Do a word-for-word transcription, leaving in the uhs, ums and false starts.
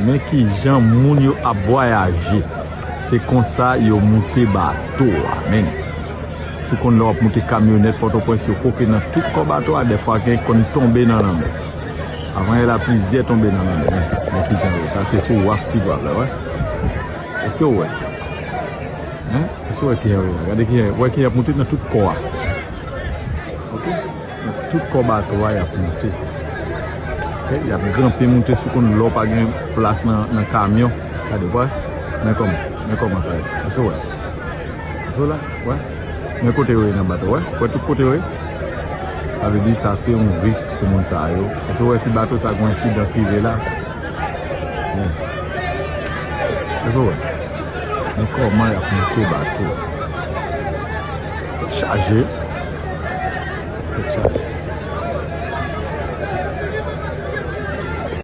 Men kijan moun yo ap vwayaje. Se konsa yo moute bato a, men. Si w konn lè w ap moute kamyonèt Pòtoprens, yo koke nan tout kò bato a, dèfwa gen konn tonbe nan lanmè. Avan yè la, plizyè tonbe nan lanmè, men. Men kijan yo, sa se sou waf Ti Gwav la, wè. Èske w wè? Hein? Èske w wè kijan yo la? Gade kijan, wè kijan y ap moute nan tout kò a. Ok? Nan tout kò bato a, y ap moute. Ok? Y ap granpe moute sou konn lè w pa gen plas nan, nan kamyon. Gade, wè. Men kòman, men kòman sa ye. Èske w wè? Èske w la? Wè. Men kote yo ye nan bato, wè. Wè tout kote yo ye. Sa vle di sa se yon risk pou moun sa yo. Èske w wè si bato sa gen yon ensidan prive la? Men. Èske w wè? Men kòman y ap moute bato. Tèt chaje. Tèt chaje.